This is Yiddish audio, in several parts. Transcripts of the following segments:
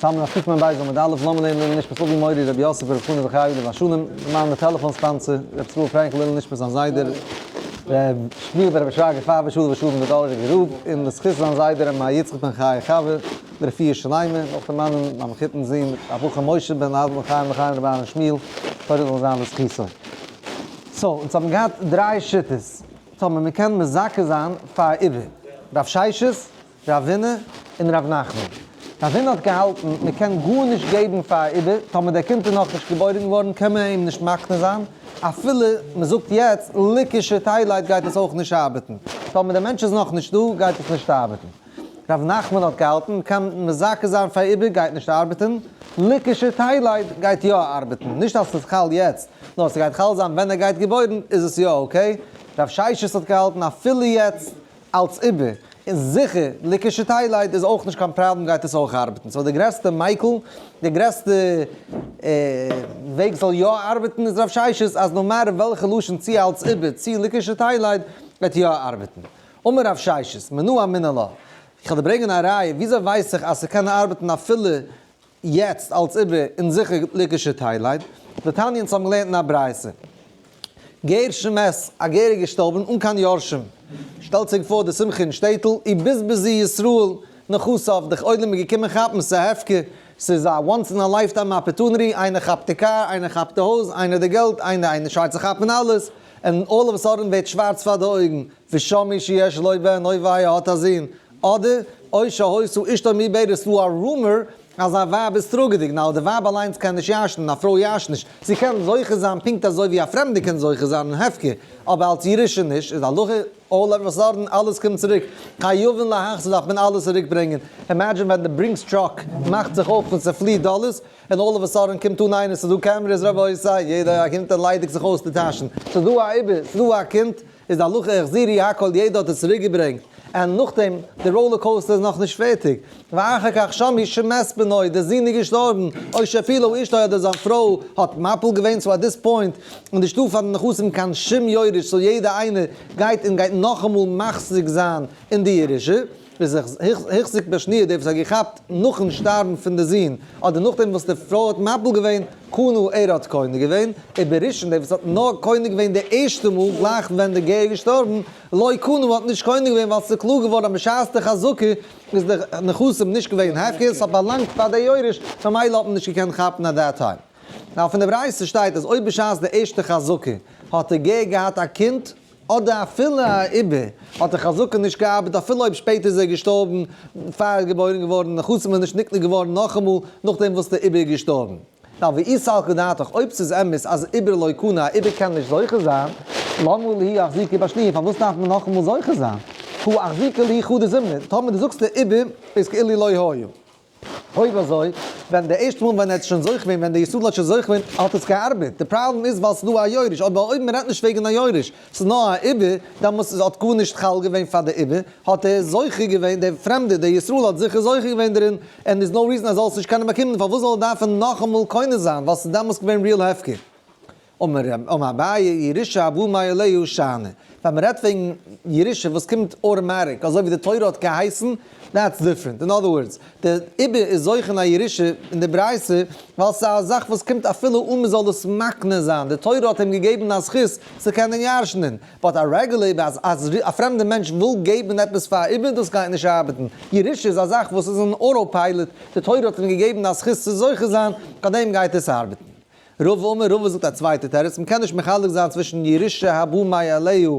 סאמע נאך קוק מען בית עמוד א', לאמיר לערנען לעילוי נשמת אבי מורי רבי יוסף ברב חנא זכרי' עליו השלום, למען די טעלעפאן sponsor, רבי ישראל פרענקל לעילוי נשמת זיין זיידע ר' שמואל ברבי שרגא פייוויש עליו השלום דער דאלעריגער רב, און לזכות זיין זיידע ר' מאיר יצחק בן חיה חוה לרפואה שלימה, אויך דערמאנען מיין מחותן זון ר' אברהם משה בן אדמו"ר חיים לחיים רבי אהרן שמואל, תורה זאל זיין לזכותו. so, אונז האבן געהאט דריי שיטות, טאמער מען קען מזכה זיין פאר א עובר, רב ששת, רב הונא און רב נחמן. רב הונא האט געהאלטן מען קען גארנישט געבן פאר א עובר, טאמער דער קינד איז נאכנישט געבוירן געווארן קען מען אים נישט מקנה זיין, אפילו מען זאגט יעצט לכשתלד גייט עס אויך נישט ארבעטן, טאמער דער מענטש איז נאכנישט דא גייט עס נישט ארבעטן. רב נחמן האט געהאלטן מען קען מזכה זיין פאר עובר גייט נישט ארבעטן, לכשתלד גייט יא ארבעטן, נישט אז ס'איז חל יעצט, נאר ס'גייט חל זיין ווען ער גייט געבוירן איז עס יא okay. רב ששת האט געהאלטן אפילו יעצט אלס עובר, און זיכער לכשתלד איז אויך נישט קיין פראבלעם גייט עס אויך ארבעטן, so די גרעסטע מיקל, די גרעסטע וועג ס'זאל יא ארבעטן איז רב ששת אז no matter וועלכע לשון צי אלס עובר צי לכשתלד וועט יא ארבעטן. אמר רב ששת, מנא אמינא לה, איך וועל דיר ברענגען א ראיה וויאזוי ווייס איך אז ס'קען ארבעטן אפילו יעצט אלס עובר און זיכער לכשתלד, דתניא אונז האבן געלערנט אין א ברייתא. גר שמת, א גר איז געשטארבן אן קיין יורשים. שטעלט זיך פאר די שמחה אין שטעטל, ובזבזו ישראל נכסיו, די עולם איז געקומען כאפן, ס'איז הפקר, ס'איז א once in a lifetime opportunity, איינער כאפט די קאר, איינער כאפט די הויז, איינער די געלט, איינער איינער שרייט זיי כאפן אלעס, און all of a sudden ווערט שווארץ פאר די אויגן, ושמעו שיש לו בן, אוי וויי ער האט א זון, אדער או שהיתה אשתו מעוברת, ס'דא א rumor אז זיין ווייב איז טראגעדיג, now די ווייב אליינס קען נישט ירש'נען, א פרוי ירש'ט נישט, זי קען זוכה זיין פונקט אזוי ווי א פרעמדע קען זוכה זיין אין הפקר, אבער אלס ירושה נישט, איז הלכה all of a sudden אלעס קומט צוריק, חייבין להחזיר דארף מען אלעס צוריק ברענגען, imagine ווען די Brinks truck מאכט זיך אויף און ס'פליעט דאלערס, און all of a sudden קומט אן איינער, ס'איז דא cameras רבותי, יעדער קומט און ליידיגט זיך אויס די טאשן, ס'איז דא א עובר, ס'איז דא א קינד, איז די הלכה החזירו הכל יעדער האט עס צוריק געברענגט, און נאכדעם די roller coaster איז נאכנישט פערטיג, ואחר כך שמעו שמת בנו, די זון איז געשטארבן, או שהפילה אשתו אדער זיין פרוי האט מפיל געווען, so at this point איז נישטא פאר די נכסים קיין שום יורש, so יעדער איינער גייט און גייט נאכאמאל מחזיק זיין אין די ירושה. איז החזיק בשניה דער וואס האט געכאפט נאכן שטארבן פון די זון, אדער נאכדעם וואס די פרוי האט מפיל געווען, קנה ער האט קונה געווען, ובראשון דער וואס האט נאר קונה געווען די ערשטע מאל גלייך ווען די גר איז געשטארבן, לא קנה האט נישט קונה געווען ווייל ס'איז קלאר געווארן אז בשעת די חזקה איז די נכסים נישט געווען הפקר, ס'האט באלאנגט פאר די יורש, ממילא האט מען נישט געקענט כאפן at that time. נאר פון די ברייתא שטייט אז אויב בשעת די ערשטע חזקה האט די גר געהאט א קינד, אדער אפילו א עובר, האט די חזקה נישט געארבעט אפילו אויב שפעטער איז ער געשטארבן פאר ער איז געבוירן געווארן, נכסים איז נישט נקנה געווארן נאכאמאל נאכדעם וואס דער עובר איז געשטארבן. נאר ואי סלקא דעתך, אויב ס'איז אמת אז עובר לא קנה, א עובר קען נישט זוכה זיין, למה להו אחזוקי בשניה, פארוואס דארף מען נאכאמאל זוכה זיין? הא אחזוקה להו חדא זימנא, טאמער דו זאגסט דער עובר איז כאילו לא היה. אויב אזוי, ווען די ערשטע מאל ווען ער האט שוין זוכה געווען, ווען די ישראל האט שוין זוכה געווען, האט עס געארבעט. די פראבלעם איז ווייל ס'איז דא א יורש, אבער אויב מ'רעדט נישט וועגן א יורש, ס'איז נאר א עובר, דעמאלטס איז האט גארנישט חל געווען פאר די עובר, האט ער זוכה געווען, דער פרעמדער, דער ישראל האט זיכער זוכה געווען דערין, and there's no reason ער זאל עס נישט קענען באקומען, פארוואס זאל ער דארפן נאכאמאל קונה זיין, ווייל ס'איז דעמאלטס געווען real הפקר. אמר אביי, ירושה הבאה מאליה שאני. ווען מען רעדט וועגן ירושה וואס קומט אוטומאטיק, אזוי ווי די תורה האט געהייסן, that's different. In other words, די עובר איז זוכה אין א ירושה אין די ברייתא, ווייל ס'איז א זאך וואס קומט אפילו אן מען זאל דאס מקנה זיין, די תורה האט אים געגעבן א זכות צו קענען ירש'נען. but א רעגולער עובר, אז א פרעמדע מענטש וויל געבן עפעס פאר א עובר, דאס גייט נישט ארבעטן. ירושה איז א זאך וואס איז אן autopilot, די תורה האט אים געגעבן א זכות צו זוכה זיין, פאר דעם גייט עס ארבעטן. רבא אמר, רבא זאגט א צווייטע תירוץ, מ'קען נישט מחלק זיין צווישן ירושה הבאה מאליה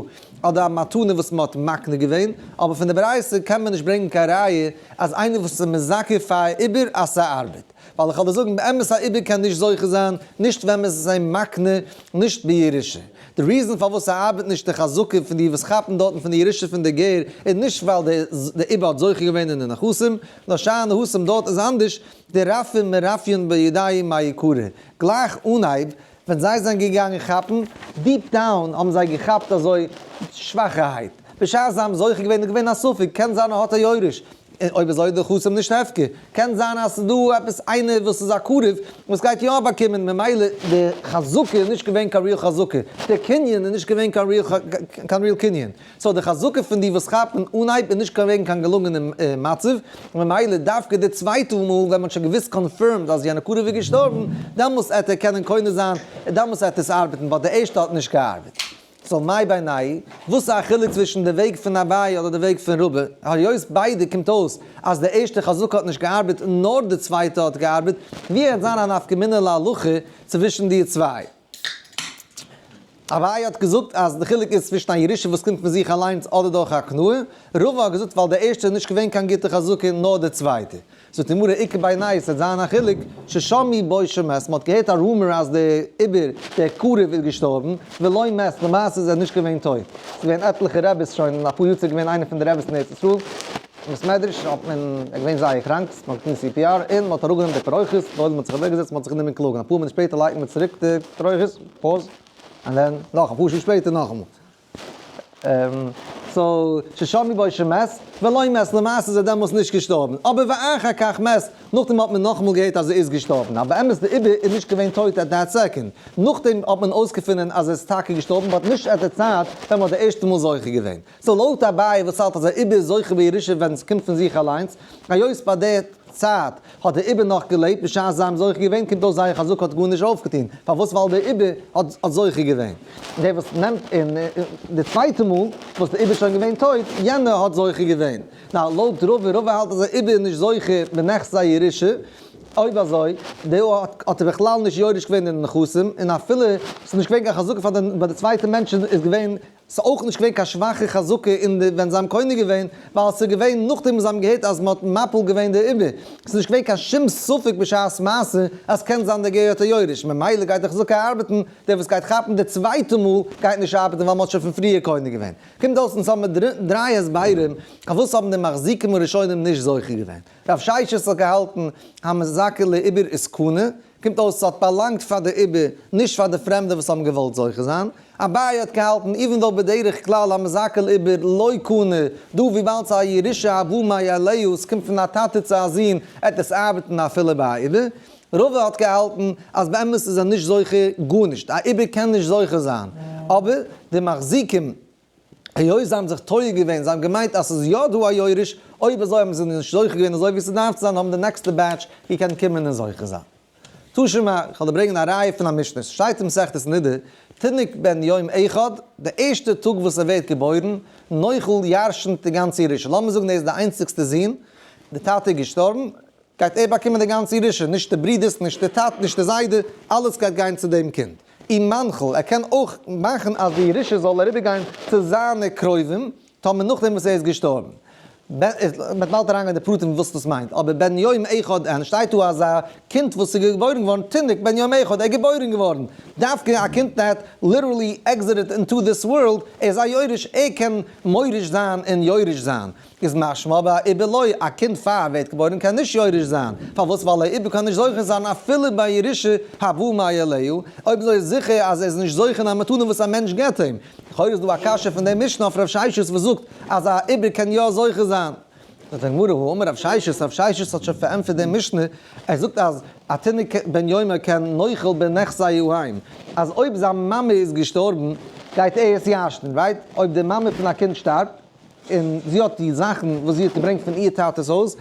אדער א מתנה וואס מ'האט מקנה געווען, אבער פון די ברייתא קען מען נישט ברענגען קיין ראיה אז איינער וואס איז מזכה פאר א עובר אז ס'ארבעט, ווייל איך וועל דיר זאגן באמת א עובר קען נישט זוכה זיין, נישט ווען מ'איז עס אים מקנה, נישט בירושה. די reason פארוואס ס'ארבעט נישט די חזקה פון די וואס כאפן דארטן פון די ירושה פון די גר איז נישט ווייל די עובר האט זוכה געווען אין די נכסים, נאר שאני התם דארט איז אנדערש, דרפין מרפיין בידיים מעיקרא, גלייך אנהייב ווען זיי זענען געגאנגען כאפן, deep down האבן זיי געכאפט אזוי שוואכערהייט, בשעת זיי האבן זוכה געווען איז געווען א ספק, קען זיין ער האט א יורש. אויב אזוי איז די נכסים נישט הפקר, קען זיין אז ס'איז דא עפעס איינער וואס איז א קרוב וואס גייט יא באקומען, ממילא די חזקה איז נישט געווען קיין real חזקה, די קנין איז נישט געווען קיין real קנין, so די חזקה פון די וואס כאפן אנהייב איז נישט געווען קיין געלונגענע מצב, ממילא דווקא די צווייטע מאל ווען מ'האט שוין געוואוסט confirmed אז יענע קרוב איז געשטארבן, דעמאלס עט ער קענען קונה זיין, דעמאלס עט עס ארבעטן, but די ערשטע האט נישט געארבעט. so מאי בינייהו, וואס איז א חילוק צווישן די וועג פון אביי אדער די וועג פון רבא? היות ביידע קומט אויס אז די ערשטע חזקה האט נישט געארבעט נאר די צווייטע האט געארבעט, ווי העט זיין א נפקא מינה להלכה צווישן די צוויי? אביי האט געזאגט אז די חילוק איז צווישן א ירושה וואס קומט פון זיך אליינס אדער דורך הקנאה, רבא האט געזאגט ווייל די ערשטע איז נישט געווען קיין גוטע חזקה נאר די צווייטע. זאגט די גמרא איכא בינייהו ס'וועט זיין א חילוק, ששמעו בו שמת, מ'האט געהערט א rumor אז די עובר, דער קרוב איז געשטארבן, ולא מת, למעשה איז ער נישט געווען טויט. ס'איז געווען עטליכע רעביס שוין אין אפאר יאר צוריק געווען איינער פון די רעביס אין ארץ ישראל, אין בית מדרש האט מען, ער איז געווען זייער קראנק, מ'האט געטון CPR און מ'האט אראפגענומען די פרוכת, די עולם האט זיך אוועקגעזעצט, מ'האט זיך גענומען קלאגן, אפאר מינוט שפעטער לייגט מען צוריק די פרוכת, pause, and then נאך אפאר שעה שפעטער נאכאמאל. so ששמעו בו שמת, ולא מת, למעשה איז ער דעמאלס נישט געשטארבן, אבער ואחר כך מת, נאכדעם האט מען נאכאמאל געהערט אז ער איז געשטארבן, אבער באמת די עובר איז נישט געווען טויט at that second, נאכדעם האט מען אויסגעפונען אז ער איז טאקע געשטארבן but נישט at די צייט ווען מען האט די ערשטע מאל זוכה געווען. so לויט אביי וואס האלט אז א עובר איז זוכה בירושה ווען עס קומט פון זיך אליינס, היות ביי די צייט האט דער עובר נאך געלעבט בשעת זיי האבן זוכה געווען, קומט אויס זייער חזקה האט גארנישט אויפגעטון, פארוואס ווייל דער עובר האט זוכה געווען. דער וואס נעמט און די צווייטע מאל וואס דער עובר איז שוין געווען טויט, יענער האט זוכה געווען. נאר לויט רבא, רבא האלט אז א עובר איז נישט זוכה בנכסי ירושה, אויב אזוי, דא האט ער בכלל נישט יורש געווען אין די נכסים, און אפילו ס'איז נישט געווען קיין חזקה פאר די ביי די צווייטע מענטשן איז געווען ס'איז אויך נישט געווען קיין שוואכע חזקה אין די ווען זיי האבן קונה געווען, ווייל ס'איז געווען נאכדעם וואס זיי האבן געהערט אז מ'האט מפיל געווען די עובר. ס'איז נישט געווען קיין שום ספק בשעת מעשה אז קען זיין דער גר האט א יורש, ממילא גייט די חזקה ארבעטן, דער וואס גייט כאפן די צווייטע מאל גייט נישט ארבעטן ווייל מ'האט שוין פון פריער קונה געווען. קומט אויס אונז האבן מיר דריי הסברים פארוואס האבן די מחזיקים הראשונים נישט זוכה געווען. רב ששת האט געהאלטן המזכה לעובר איז קונה, קומט אויס ס'האט באלאנגט פאר די עובר, נישט פאר די פרעמדע וואס האבן געוואלט זוכה זיין. אביי האט געהאלטן, even though בדרך כלל המזכה לעובר לא קנה, דא וויבאלד ס'איז א ירושה הבאה מאליה, ס'קומט פון א טאטע צו א זון, עט עס ארבעטן אפילו ביי א עובר. רבא האט געהאלטן אז באמת איז ער נישט זוכה גארנישט, א עובר קען נישט זוכה זיין, אבער די מחזיקים, היות זיי האבן זיך טועה געווען, זיי האבן געמיינט אז ס'איז יא דא א יורש, אויב אזוי האבן זיי נישט זוכה געווען אזוי ווי ס'דארף צו זיין, האבן די נעקסטע batch געקענט קומען און זוכה זיין. תא שמע, איך וועל דיר ברענגען א ראיה פון א משנה, ס'שטייט אין מסכת נדה, תינוק בן יום אחד, די ערשטע טאג וואס ער ווערט געבוירן, נוחל ירשנ'ט די גאנצע ירושה, לאמיר זאגן ער איז די איינציגסטע זון, די טאטע איז געשטארבן, גייט ער באקומען די גאנצע ירושה, נישט די ברודערס, נישט די טאטע, נישט די זיידע, אלעס גייט גיין צו דעם קינד. ומנחיל, ער קען אויך מאכן אז די ירושה זאל אריבערגיין צו זיינע קרובים, טאמער נאכדעם וואס ער איז געשטארבן. מ'וועט באלד אריינגיין אין די פרטים וואס דאס מיינט, אבער בן יום אחד אין, שטייט דא אז א קינד וואס איז געבוירן געווארן, תינוק בן יום אחד, ער איז געבוירן געווארן, דווקא א קינד that literally exited into this world, ער איז א יורש, ער קען מוריש זיין און יורש זיין. איז משמע אבער א עובר לא, א קינד פאר ער ווערט געבוירן קען נישט יורש זיין, פארוואס ווייל א עובר קען נישט זוכה זיין אפילו ביי ירושה הבאה מאליה, אויב אזוי איז זיכער אז ער איז נישט זוכה אין א מתנה וואס א מענטש געבט אים, לכאורה איז דא א קשיא פון די משנה אויף רב ששת וואס זאגט אז א עובר קען יא זוכה זיין. זאגט די גמרא הא אמר רב ששת, רב ששת האט שוין פארענטפערט די משנה, ער זאגט אז א תינוק בן יומו קען נוחל בנכסי האם, אז אויב זיין מאמע איז געשטארבן גייט ער עס ירש'נען, right? אויב די מאמע פון א קינד שטארבט, און זי האט די זאכן וואס זי האט געברענגט פון איר טאטע'ס הויז,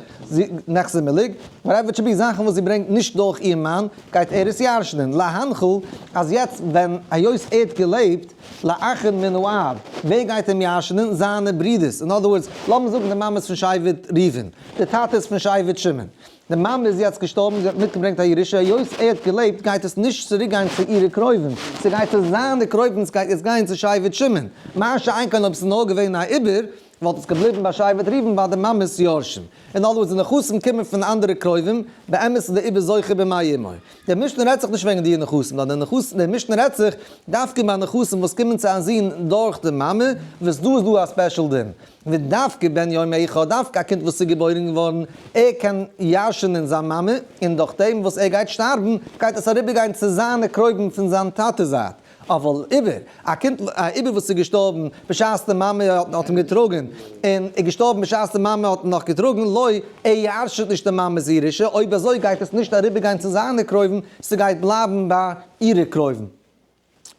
נכסי מלוג, whatever to be, זאכן וואס זי ברענגט נישט דורך איר מאן, גייט ער עס ירש'נען. להנחיל, אז יעצט ווען היות ער האט געלעבט, לאחר מן האב, ווער גייט אים ירש'נען? זיינע ברודערס. אין other words, לאמיר זאגן די מאמע איז פון שבט ראובן, די טאטע איז פון שבט שמעון. די מאמע איז יעצט געשטארבן, זי האט מיטגעברענגט א ירושה, היות ער האט געלעבט גייט עס נישט צוריק גיין צו אירע קרובים, ס'גייט צו זיינע קרובים, ס'גייט יעצט גיין צו שבט שמעון, מה שאין כן אויב ס'איז נאר געווען א עובר, וואלט עס געבליבן ביי שבט ראובן ביי די מאמע'ס יורשים. אין other words די נכסים קומען פון אנדערע קרובים, באמת איז די עובר זוכה במעי אמו. די משנה רעדט זיך נישט וועגן די נכסים, נאר די נכסים, די משנה רעדט זיך דווקא ביי נכסים וואס קומען צו א זון דורך די מאמע, וואס דא איז דא א special דין. ודווקא בן יום אחד, דווקא א קינד וואס איז געבוירן געווארן, ער קען ירש'ענען זיין מאמע, און דורך דעם וואס ער גייט שטארבן, גייט עס אריבערגיין צו זיינע קרובים פון זיין טאטע'ס זייט. אבל עובר, א קינד, א עובר וואס איז געשטארבן בשעת די מאמע האט אים געטראגן, און איז געשטארבן בשעת די מאמע האט אים נאך געטראגן, לא, ער ירש'נט נישט די מאמע'ס ירושה, אויב אזוי גייט עס נישט אריבערגיין צו זיינע קרובים, ס'גייט בלייבן ביי אירע קרובים.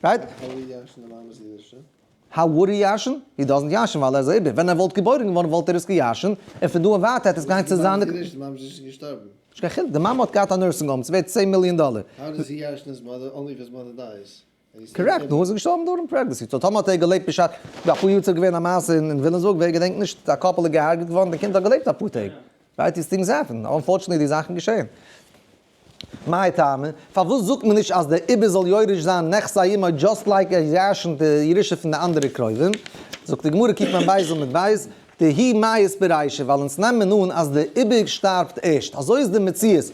Right? How would he ירש'ן די מאמע'ס ירושה? How would he ירש'ן? He doesn't ירש'ן ווייל ער איז א עובר. ווען ער וואלט געבוירן געווארן וואלט ער עס געירש'נט, און פון דא און ווייטער העט עס גיין צו זיינע. די מאמע'ס ירושה, די מאמע איז נישט געשטארבן. נישט קיין חילוק, די מאמע האט געהאט א nursing home, ס'ווערט 10 מיליאן דאלער. How does he ירש'ן his mother? Only if his mother dies. Correct, נו איז ער געשטארבן during pregnancy. So טאמער האט ער געלעבט בשעת, אפאר יאר צוריק געווען א מעשה אין וויליאמסבורג, ווער געדענקט נישט, א couple איז געהארגעט געווארן, די קינד האט געלעבט אפאר טעג. Right, these things happen. Unfortunately די זאכן געשען. מאי טעמא, פארוואס זאגט מען נישט אז דער עובר זאל יורש זיין נכסי אמו just like ער ירש'נט די ירושה פון די אנדערע קרובים? זאגט די גמרא קוק מען בית עמוד בית, דהוא מיית ברישא, ווייל אונז נעמען אן אז דער עובר שטארבט ערשט, אזוי איז די מציאות,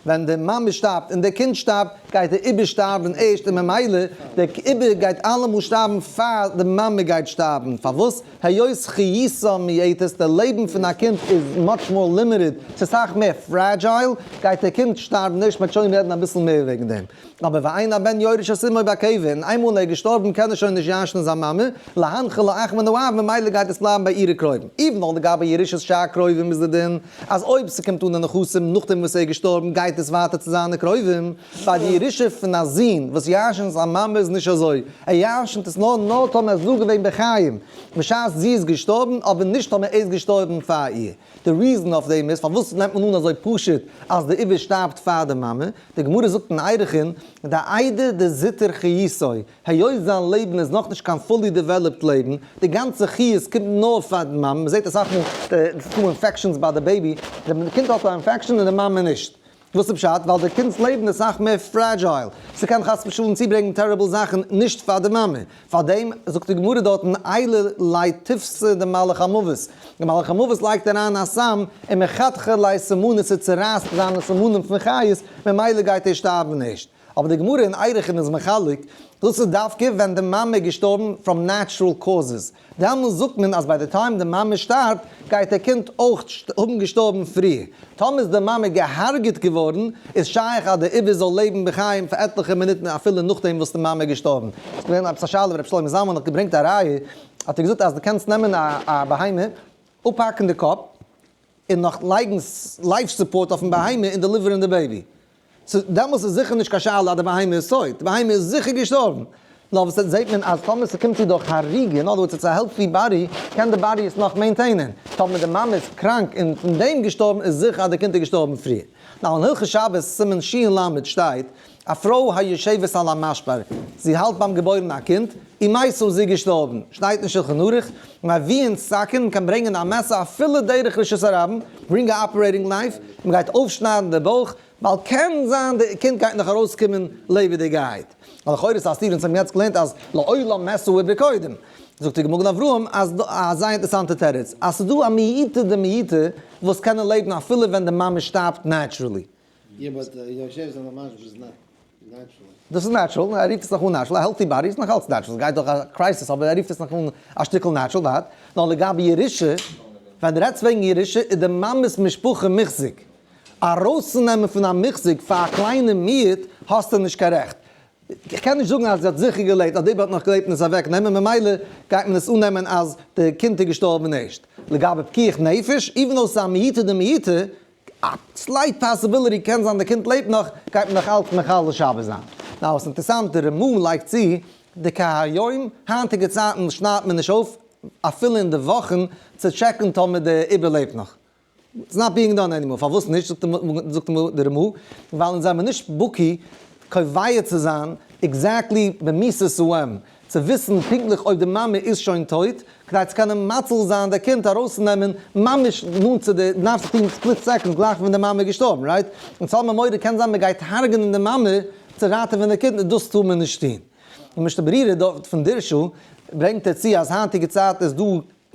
ווען די מאמע שטארבט און דער קינד שטארבט, גייט דער עובר שטארבן ערשט, און ממילא דער עובר גייט אלעמאל שטארבן פאר די מאמע גייט שטארבן, פארוואס? היות חיותה מועטת, די לעבן פון א קינד איז much more limited, ס'איז סאך מער fragile, גייט דער קינד שטארבן ערשט, מ'וועט שוין רעדן אביסל מער וועגן דעם. אבער ואין הבן יורש את אמו בקבר, און איינמאל ער איז געשטארבן קען ער שוין נישט ירש'נען זיין מאמע, להנחיל לאח מן האב, ממילא גייט עס בלייבן ביי אירע קרובים. Even though לגבי ירושת שאר קרובים איז די דין, אז אויב ס'קומט אן די נכסים נאכדעם וואס ער איז געשטארבן גייט עס ווייטער צו זיינע קרובים, ביי די ירושה פון א זון וואס ירש'נט זיין מאמע איז נישט אזוי, ער ירש'נט עס נאר נאר טאמער ער איז דא געווען בחיים בשעת זי איז געשטארבן, אבער נישט טאמער ער איז געשטארבן פאר איר. די reason אויף דעם איז פארוואס נעמט מען אן אזוי פשוט אז די עובר שטארבט פאר די מאמע, די גמרא זאגט אין ערכין, דאיידי דזוטר חיותו, היות זיין לעבן איז נאכנישט קיין fully developed לעבן, די גאנצע חיות קומט נאר פאר די מאמע, מ'זעט אסאך מאל ס'דא infections ביי די baby, די קינד האט א infection און די מאמע נישט. וואס איז פשט? ווייל די קינד'ס לעבן איז סאך מער fragile, ס'קען חס ושלום צוברענגן terrible זאכן נישט פאר די מאמע. פארדעם זאגט די גמרא דארטן עיילי ליה טיפתא דמלאך המוות, די מלאך המוות לייגט אריין א סם און מחתכא ליה סימנא, ס'צורייסט זיינע סימנים פון חיות, ממילא גייט ער שטארבן ערשט. אבער די גמרא אין ערכין איז מחלק, דאס איז דווקא ווען די מאמע איז געשטארבן from natural causes, דעמאלס זאגט מען אז ביי די time די מאמע שטארבט גייט דער קינד אויך האבן געשטארבן פריער. טאמער איז די מאמע געהארגעט געווארן איז שייך אז דער עובר זאל לעבן בחיים פאר עטליכע מינוטן אפילו נאכדעם וואס די מאמע איז געשטארבן. ס'איז געווען עפעס א שאלה ווי רבי שלמה זלמן האט געברענגט א ראיה, האט ער געזאגט אז דו קענסט נעמען א בהמה, אפהאקן די קאפ, און נאך לייגן life support אויפן בהמה און deliver ן די baby. So דעמאלס איז זיכער נישט קיין שאלה אז די בהמה איז טויט, די בהמה איז זיכער געשטארבן. נאר וואס זעט מען אז טאמער ס'קומט צו דורך הריגה, אין other words it's a healthy body, קען די body עס נאך maintain ען. טאמער די מאמע איז קראנק און פון דעם געשטארבן איז זיכער אז די קינד איז געשטארבן פריער. Now אין הלכות שבת סימן של שטייט, א פרוי היושבת על המשבר, זי האלט ביים געבוירן א קינד, ומתה זי געשטארבן, שטייט אין שלחן ערוך, מביאין סכין, מ'קען ברענגען א מעסער אפילו דרך רשות הרבים, bring א operating knife, מ'גייט אויפשניידן די בויך, ווייל קען זיין די קינד גייט נאך ארויסקומען לעבעדיגערהייט. ווייל לכאורה איז א סתירה, אונז האבן יעצט געלערנט אז לעולם מת העובר קודם. זאגט די מגן אברהם אז א זייער אינטערעסאנטע תירוץ, אז ס'איז דא א מיעוטא דמיעוטא וואס קענען לעבן אפילו ווען די מאמע שטארבט naturally. Yeah, but יושב על המשבר איז not natural. דאס איז natural, ער רופט עס נאך אן natural, א healthy body איז נאך אלץ natural, ס'גייט דורך א crisis אבער ער רופט עס נאך אן א שטיקל natural ווייט, נאר לגבי ירושה, ווען דו רעדסט וועגן ירושה איז די מאמע'ס משפחה מוחזק, ארויסצונעמען פון א מוחזק פאר א קליינע מיעוט האסטו נישט קיין רעכט, איך קען נישט זאגן אז זי האט זיכער געלעבט, אז די האט נאך געלעבט און עס אוועק נעמען, ממילא גייט מען עס אננעמען אז די קינד איז געשטארבן ערשט. לגבי פיקוח נפש, even though ס'איז א מיעוטא דמיעוטא, א slight possibility קען זיין די קינד לעבט נאך, גייט מען נאך אלץ מחלל שבת זיין. Now עס איז אינטערסאנט די רמא לייגט צו, דכהיום, היינטיגע צייטן שניידט מען נישט אויף אפילו אין די וואכן צו טשעקן טאמער די עובר לעבט נאך. It's not being done anymore. פארוואס נישט? זאגט די רמא, ווייל אונז זעמיר נישט בקי קובע צו זיין exactly במיתת האם, צו וויסן פונקטליך אויב די מאמע איז שוין טויט, כדי צו קענען מציל זיין די קינד ארויסצונעמען ממש נאנט צו די, דארף זיך טון split seconds גלייך ווען די מאמע איז געשטארבן, right? אונז האבן מורא קען זיין מען גייט הרג'נען די מאמע צו ראטעווען די קינד און דאס טאר מען נישט טון. און משנה ברורה דארט פון דירשו ברענגט ער צו אז היינטיגע צייט איז דא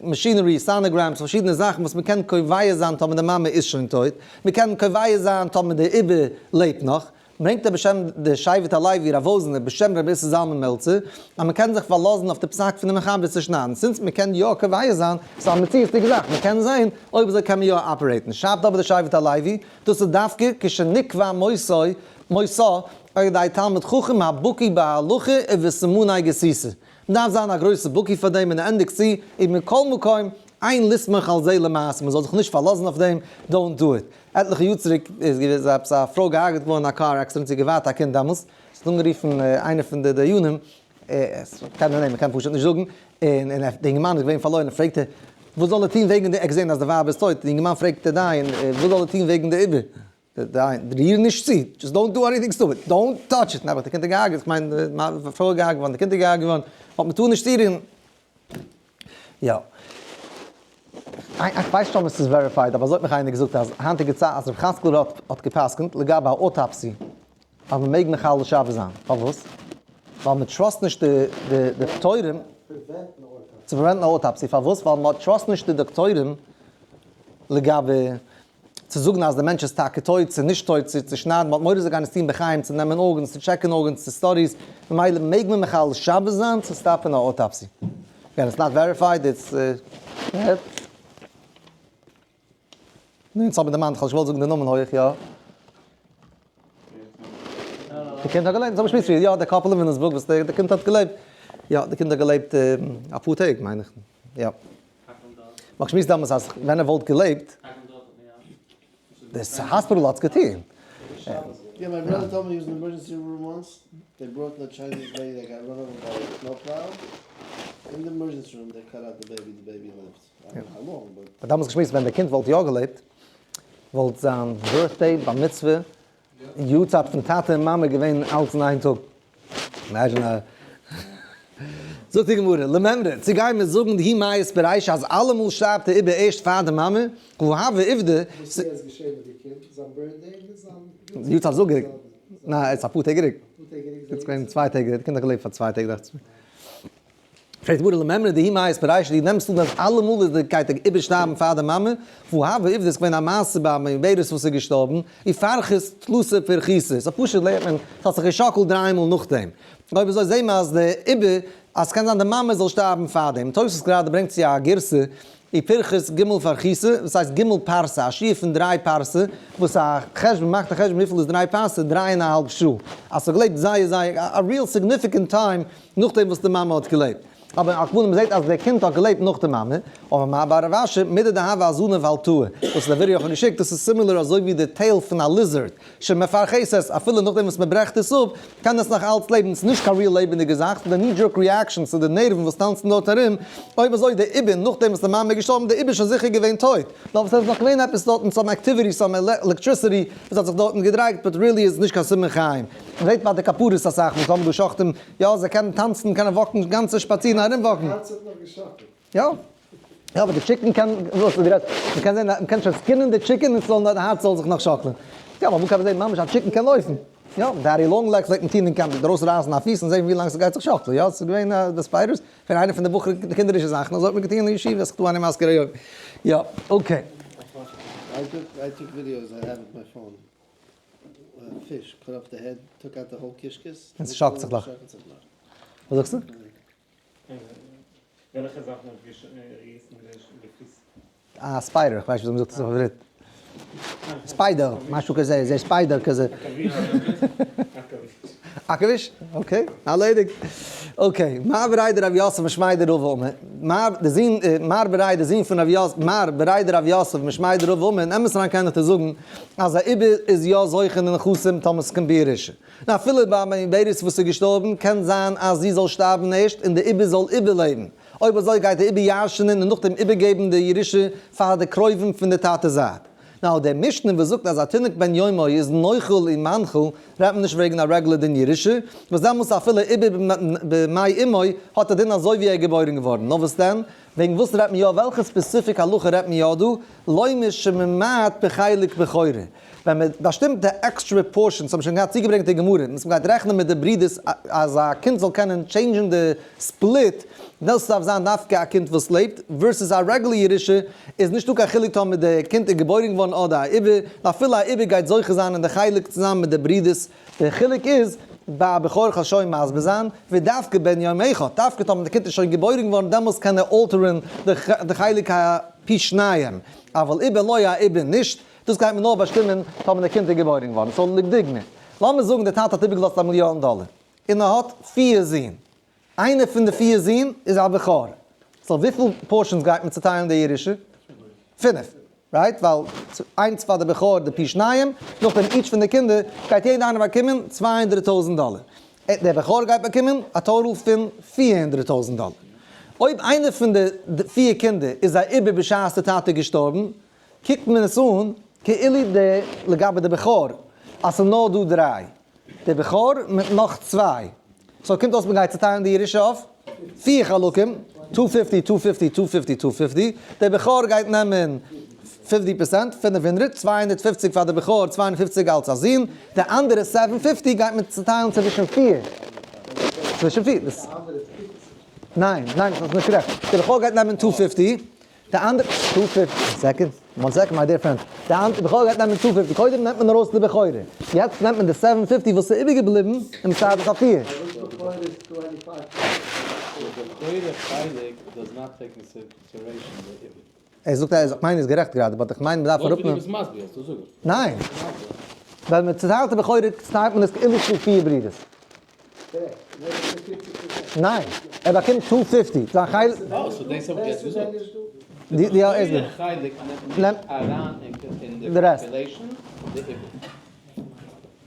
machinery, sonograms, פארשידענע זאכן וואס מ'קען קובע זיין טאמער די מאמע איז שוין טויט, מ'קען קובע זיין טאמער די עובר לעבט נאך, ברענגט ער בשם די שבט הלוי רב וואזנער בשם רבי איסר זלמן מעלצער, אז מ'קען זיך פארלאזן אויף די פסק פון די מחבר צו שניידן, since מ'קען יא קובע זיין, ס'איז א מציאות'דיגע זאך, מ'קען זען, אויב אזוי קען מען יא operate ן, שרייבט אבער די שבט הלוי, דאס איז דווקא כשנקבע מותו, מותה. על ידי תלמיד חכם הבקי בהלכה ובסימני גסיסה. מ'דארף זיין א גרויסע בקי פאר דעם און ער ענדיגט צו, ומכל מקום, אין לסמוך על זה למעשה, מ'זאל זיך נישט פארלאזן אויף דעם, don't do it. עטליכע יאר צוריק איז געווען עפעס א פרוי געהארגעט געווארן אין א קאר עקסידענט, זי האט געווארט א קינד דעמאלס, עס האט אנגערופן איינער פון די דיינים, קיין נעמען מ'קען פשוט נישט זאגן, און און די אינגערמאן איז געווען פארלוירן, פרעגט ער וואס זאל ער טון וועגן די, ער האט געזען אז די ווייב איז טויט, די אינגערמאן פרעגט די דיין וואס זאל ער טון וועגן די עובר, די דיין, ריר נישט צו, just don't do anything stupid, don't touch it, נעבעך די קינד איז געהארגעט, איך מיין די פרוי איז געהארגעט געווארן, די קינד איז געהארגעט געווארן, but מ'טאר נישט צורירן. יא. איך ווייס נישט אויב עס איז verified, אבער אזוי האט מיך איינער געזאגט אז היינטיגע צייט אז רבי חזקאל ראטה האט גע'פסק'נט לגבי א autopsy אז מען מעג מחלל שבת זיין. פארוואס? ווייל מען trust נישט די דאקטוירים צו prevent ן א autopsy. פארוואס? ווייל מען trust נישט די דאקטוירים לגבי צו זאגן אז דער מענטש איז טאקע טויט צו נישט טויט, צו צושניידן, מ'האט מורא זיי גייען עס טון בחיים, צו נעמען organs, צו check ן organs, צו studies, ממילא מעג מען מחלל שבת זיין צו stop ן א autopsy. Again, it's not verified, it's. נו, אונז האבן דערמאנט, כ'האב נישט געוואלט זאגן די נאמען הויך, יא. די קינד האט געלעבט, אונז האבן געשמועסט פריער, יא, די couple אין וויליאמסבורג וואס די קינד האט געלעבט, יא, די קינד האט געלעבט אפאר טעג מיין איך, יא. מ'האט געשמועסט דעמאלטס אז ווען ער וואלט געלעבט, די האספיטאל האט עס געטון. Yeah, my brother told me he was in emergency room once, they brought the Chinese lady that got run over by a snow plow, in the emergency room they cut out the baby, the baby lived, I don't know how long but. מ'האט דעמאלטס געשמועסט ווען די קינד וואלט יא געלעבט, וואלט זיין birthday, בר מצוה, יארצייט פון טאטע און מאמע געווען אלץ אין איין טאג. Imagine א. זאגט די גמרא, למימרא, צו גייען מיר זאגן דהיא מיית ברישא אז אלעמאל שטארבט ער איבער ערשט פאר די מאמע, והא הוה עובדא. וואס איז יעצט געשען מיט די קינד? זיין birthday מיט זיין יארצייט זאג איך. ניין, עס איז אפאר טעג גערוקט. עס איז געווען צוויי טעג, די קינד האט געלעבט פאר צוויי טעג דאכט זיך מיר. פרעגט די גמרא למימרא דהיא מיית ברישא, דו נעמסט אן אז אלעמאל איז די גייט ער איבערשטארבן פאר די מאמע, והא הוה עובדא איז געווען א מעשה ביי א מעוברת וואס איז געשטארבן, ופרכת תלתא פרכיתא, so פשוט לערנט מען ס'האט זיך געשאקלט דריי מאל נאכדעם, אויב אזוי זעהן מיר אז די עובר אז ס'קען זיין די מאמע זאל שטארבן פארדעם, תוס' גראדע ברענגט צו א גירסא ופרכת ג' פרכיתא, וואס הייסט ג' פרסה, א שיעור פון דריי פרסה, וואס א חשבון מאכט א חשבון וויפיל איז דריי פרסה, דריי און א האלב שעה, אז ס'האט געלעבט זייער זייער א real significant time נאכדעם וואס די מאמע האט געלעבט. אבער על כל פנים מ'זעט אז דער קינד האט געלעבט נאך די מאמע, אבער מר בר רב אשי, מידי דהוה אזנב הלתאה, וואס ר' יוחנן האט געשיקט, דאס איז similar אזוי ווי די tail פון א lizard, שמפרכסת, אפילו נאכדעם וואס מ'ברעכט עס אפ, קען עס נאך אלץ לעבן, ס'איז נישט קיין real לעבענדיגע זאך, ס'איז די knee jerk reaction צו די נערוון וואס טאנצן דארט ארום, אויב אזוי די עובר נאכדעם וואס די מאמע איז געשטארבן, די עובר איז שוין זיכער געווען טויט, נאר וואס עס איז נאך געווען עפעס דארטן some activity some electricity וואס האט זיך דארטן געדרייט, but really איז עס נישט קיין סימן חיים. מ'זעט ביי די כפרות אסאך וואס האבן דא שוחטים, יא זיי קענען טאנצן, קענען walk ן, גאנצע שפאצירן ארום walk ן. הארץ האט נאך געשאקלט. יא. יא אבער די chicken קען, וואס דו רעדסט, מ'קען זען, מ'קען שוין skin ען די chicken און ס'זאל נאר די הארץ זאל זיך נאך שאקלען. יא אבער וואו קען מען זען ממש א chicken קען לויפן? יא, daddy long legs פלעגט מען טון אין קעמפ, ארויס רייסן א פיס און זען ווי לאנג ס'גייט זיך שאקלען, יא ס'איז געווען די spiders, פון איינע פון די בחורים די קינדערישע זאכן, אזוי האט מען געטון אין ישיבה, ס'דא איינער מזכיר היום. יא, okay. I took videos, I have it my phone. Fish, cut off the head, took out the whole קישקעס. און ס'שאקלט זיך נאך. וואס זאגסטו? וועלכע זאכן האט געריסן די פיס? א spider, איך ווייס נישט ווי מ'זאגט עס אויף עברית. Spider, משהו כזה, זה spider כזה. עכביש. Okay, ארלעדיגט. Okay, מר בריה דרב יוסף משמיה דרבא אמר, מר די זון, מר בריה די זון פון רב יוסף, מר בריה דרב יוסף משמיה דרבא אמר, אין אמת אריין קען איך דיר זאגן אז א עובר איז יא זוכה אין די נכסים טאמער ס'קומט בירושה. און אפילו ביי מעוברת וואס איז געשטארבן קען זיין אז זי זאל שטארבן ערשט און די עובר זאל איבערלעבן. אויב אזוי גייט ער איבערירשענען און נאכדעם איבערגעבן די ירושה פאר די קרובים פון די טאטע זייט. Now דער משנה וואס זאגט אז א תינוק בן יומו איז נוחל און מנחיל רעדט מען נישט וועגן א רעגולער דין ירושה, וואס דעמאלטס אפילו עובר במעי אמו האט א דין אזוי ווי ער איז געבוירן געווארן. נאר וואס דען? וועגן וואס רעדט מען יא? וועלכע specific הלכה רעדט מען יא דא? לומר שממעט בחלק בכורה. ווען מען באשטימט די עקסטרע portions, האבן שוין געהאט צוגעברענגט די גמרא, וואס מען גייט רעכענען מיט די ברידערס אז א קינד זאל קענען change ן די split, דאס דארף זיין דווקא א קינד וואס לעבט, versus א רעגולער ירושה, איז נישטא קיין חילוק טאמער די קינד איז געבוירן געווארן אדער א עובר, אפילו א עובר גייט זוכה זיין אין די חלק צוזאמען מיט די ברידערס, די חילוק איז, ביי א בכור כ'וועל שוין מסביר זיין, ודווקא בן יום אחד, דווקא טאמער די קינד איז שוין געבוירן געווארן דעמאלס קען ער alter ן די חלק הפי שניים, אבל עובר לא א עובר נישט, דאס גייט מען נאר באשטימען טאמער די קינד איז געבוירן געווארן, so לדוגמא, לאמיר זאגן דער טאטע האט איבערגעלאזט א מיליאן דאלער, און ער האט פיר זין. איינער פון די פיר זין איז א בכור. so וויפיל portions גייט מען צוטיילן די ירושה? פינף. right? ווייל איינס פאר די בכור די פי שניים, נאכדעם each פון די קינדער גייט יעדע איינער באקומען 200,000 דאלער. דער בכור גייט באקומען א total פון 400,000 דאלער. אויב איינער פון די פיר קינדער איז א עיבור בשעת די טאטע איז געשטארבן, קוקט מען עס אן כאילו די לגבי די בכור אז ס'איז נאר דא דריי, די בכור מיט נאך צוויי, so קומט אויס מ'גייט צוטיילן די ירושה אויף פיר חלקים, two fifty, two fifty, two fifty, two fifty, די בכור גייט נעמען 50%, 500, 250 פאר די בכור, 250 אלס א זון, די אנדערע 750 גייט מען צוטיילן צווישן פיר, צווישן פיר, ניין, ניין, דאס איז נישט גערעכט, די בכור גייט נעמען two fifty, די אנדערע, two fifty, second, one second my dear friend, די אנדערע, בכור גייט נעמען two fifty, קודם נעמט מען ארויס די בכורה, יעצט נעמט מען די 750 וואס איז איבערגעבליבן און מ'צייט עס אויף פיר. פארוואס בכורה איז 25? די בכורה חלק does not take consideration די עיבור. ער זאגט אז איך מיין איז גערעכט גראדע, but איך מיין מ'דארף לויט ווי דו אראפנעמען. ביסט מסביר, האסטו זאג איך. ניין! ווייל מען צוטיילט די בכורה צוטיילט מען עס כאילו צו פיר ברידערס. ניין, ער באקומט two fifty, זיין חלק. אה, so דאס האב איך יעצט געזאגט. די די די בכורה חלק נעמט נישט אריין אין די calculation די עיבור.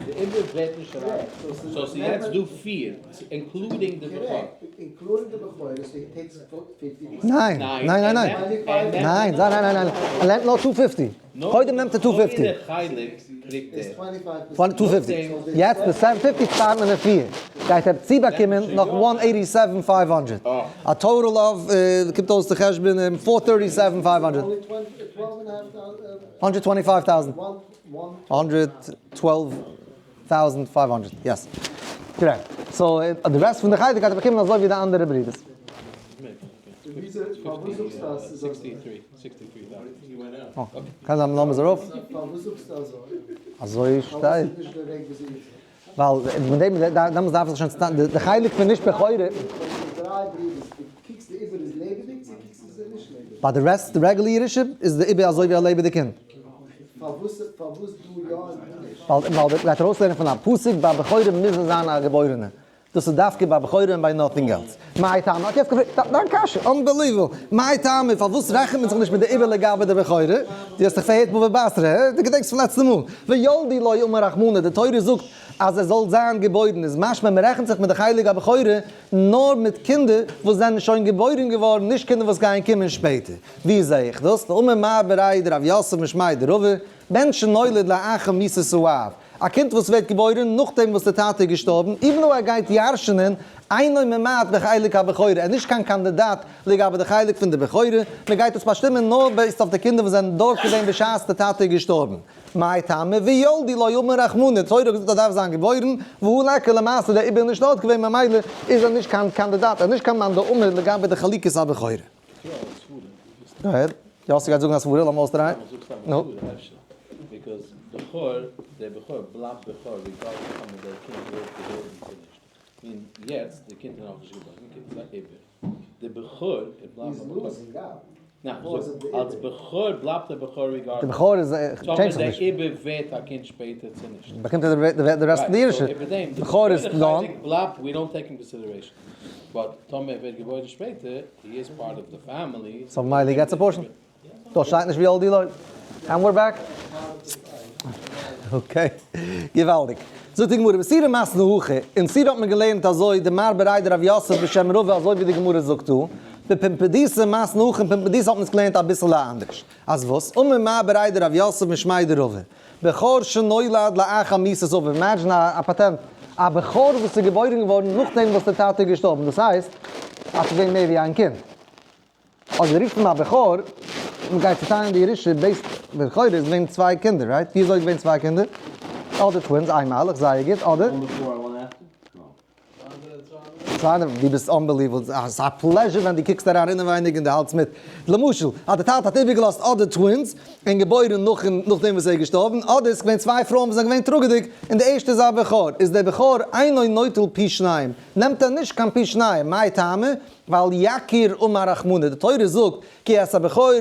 די עיבור ווערט נישט אריין. so ס'איז יעצט דא פיר, including די בכור. ניין, ניין, ניין, ניין. ניין, ניין, ניין, ניין. ער נעמט נאר two fifty. קודם נעמט ער two fifty. two fifty. יעצט די 750 צוטיילט מען אין פיר. גייט ער צובאקומען נאך 187,500. א total of, קומט אויס די חשבון, 437,500. 125,000. 112,500, yes. Correct. So, די rest פון די חלק גייט ער באקומען אזוי ווי די אנדערע ברידערס. קען זיין לאמיר זיי ארויף. אזוי שטייט. ווייל מיט דעם דעמאלטס דארף זיך שוין צוטיילן די חלק פון נישט בכורה. ביי די rest די regular ירושה איז די עיבור אזוי ווי א לעבעדיג קינד. ווייל ווייל די גייט ארויסלערנען פון א פסוק ביי בכורה מוז עס זיין א געבוירענע. דאס איז דווקא ביי בכורה און ביי nothing else. מאי טעמא? האט יעצט געפרעגט דיין קשיא, unbelievable. מאי טעמא? פארוואס רעכנט מען זיך נישט מיט די עיבור לגבי די בכורה? דו האסט דיך פארהערט בבא בתרא, הא? דו געדענקסט פון לעצטע מאל. וילדו לא אמר רחמנא, די תורה זאגט אז עס זאל זיין געבוירן, איז משמע מען רעכנט זיך מיט די חלק הבכורה נאר מיט קינדער וואס זענען שוין געבוירן געווארן, נישט קינדער וואס גייען קומען שפעטער. ווי זע איך דאס? דאמר מר בריה דרב יוסף משמיה דרבא, בן שנולד לאחר מיתת האב, א קינד וואס ווערט געבוירן נאכדעם וואס דער טאטע איז געשטארבן, even though ער גייט ירש'נען, אינו ממעט בחלק הבכורה, ער איז נישט קיין קאנדידאט לגבי די חלק פון די בכורה, מען גייט עס באשטימען נאר based אויף די קינדער וואס זענען דארט געווען בשעת דער טאטע איז געשטארבן. מאי טעמא וילדו לא אמר רחמנא, די תורה האט געזאגט ער דארף זיין געבוירן, והא ליכא למעשה דער עיבור איז נישט דארט געווען ממילא איז ער נישט קיין קאנדידאט, ער איז נישט קיין מאן דאמר לגבי די חלוקת הבכורה. Go ahead. יאסי גייט זאגן א סברה, לאמיר אויסטרייען. נו. Because בכור, דער בכור בלייבט בכור regardless טאמער דער קינד ווערט געבוירן צו נישט. און יעצט, די קינד איז נאכנישט געבוירן, די קינד איז א עיבור. דער בכור, ער בלייבט א בכור. ניין, אלס בכור בלייבט ער בכור regardless. די בכור איז, change זיך נישט. טאמער דער עיבור ווערט א קינד שפעטער צו נישט. באקומט ער די rest פון די ירושה. בכור איז gone. בלייבט, we don't take in consideration. But טאמער ער ווערט געבוירן שפעטער, he is part of the family. So ממילא gets a portion. דאס שטייט נישט וילדו לא. And we're back. Okay. געוואלדיג. זאגט די גמרא, בסורא מתני הכי, אין סורא האט מען געלערנט אזוי, דמר בריה דרב יוסף בשם רבא אזוי ווי די גמרא זאגט דא, בפומבדיתא מתני הכי, אין פומבדיתא האט מען עס געלערנט אביסעלע אנדערש. אז וואס? אמר מר בריה דרב יוסף משמיה דרבא, בכור שנולד לאחר מיתת אביו, imagine א פאטענט, א בכור וואס איז געבוירן געווארן נאכדעם וואס דער טאטע איז געשטארבן, דאס הייסט אז ס'איז געווען מער ווי איין קינד. אז דו רופסט אים א בכור, מען גייט צוטיילן די ירושה based, בכור איז געווען צוויי קינדער, right? ווי אזוי איז געווען צוויי קינדער? אדער twins, איין מהלך, זייער גוט, אדער? צוויי, דו ביסט unbelievable, ס'איז א pleasure ווען דו קוקסט אריין אינעווייניג און דו האלטסט מיט. למשל, אז די טאטע האט איבערגעלאזט אדער twins און געבוירן נאכן נאכדעם וואס ער איז געשטארבן, אדער עס איז געווען צוויי פרויען וואס זענען געווען טראגעדיג און די ערשטע איז א בכור, איז דער בכור אינו נוטל פי שניים, נעמט ער נישט קיין פי שניים, מאי טעמא? ווייל יקיר אמר רחמנא, די תורה זאגט כי את הבכור,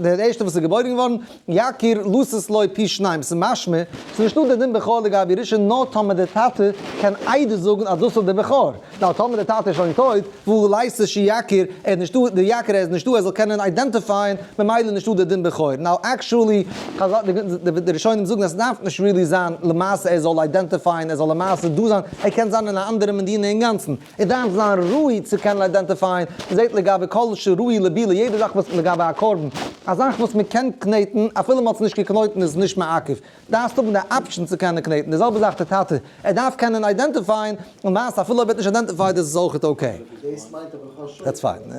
דער ערשטער וואס איז געבוירן געווארן, יקיר לתת לו פי שניים, ס'איז משמע, ס'איז נישטא די דין בכור לגבי ירושה נאר טאמער דער טאטע קען עדות זאגן אז דאס איז דער בכור, נאר טאמער דער טאטע איז שוין טויט, והא ליתא שיקיר, ער איז נישטא, דער יקיר ער איז נישטא ער זאל קענען identify ען, ממילא איז נישטא דער דין בכור. Now actually, די ראשונים זאגן אז ס'דארף נישט really זיין למעשה ער זאל identify ען, ער זאל למעשה דא זיין, ער קען זיין אין א אנדערע מדינה אינגאנצן. ער דארף זיין ראוי צו קענען identify ען, מ'זעט לגבי כל שראוי לבילה, יעדע זאך וואס לגבי א קרבן, א זאך וואס מ'קען קנעטן אפילו מ'האט עס נישט געקנויטן איז נישט מעכב, דארפסט האבן די option צו קענען קנעטן, די זעלבע זאך די טאטע, ער דארף קענען identify ען, למעשה אפילו אויב ער האט נישט identified איז עס אויכעט okay. דאס מיינט א בכור שוטה. That's fine.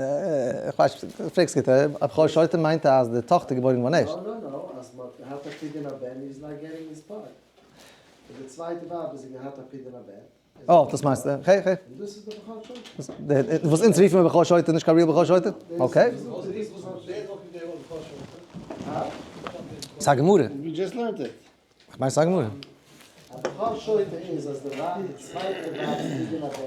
איך ווייס נישט, פרעגסט גוט, א בכור שוטה מיינט אז די טאכטער געבוירן געווארן ערשט. No no no, אז מ'האט געהאט א פדיון הבן he's not getting his part. און די צווייטע ווייב איז זי געהאט א פדיון הבן. אה, דאס מיינסטו. Okay, okay. און דאס איז די בכור שוטה. וואס אונז רופן מיר בכור שוטה איז נישט קיין real בכור שוטה? Okay. ס'איז א גמרא. We just learned it. איך מיין ס'איז א גמרא. א בכור שוטה איז אז די ווייב, די צווייטע ווייב איז פדיון הבן,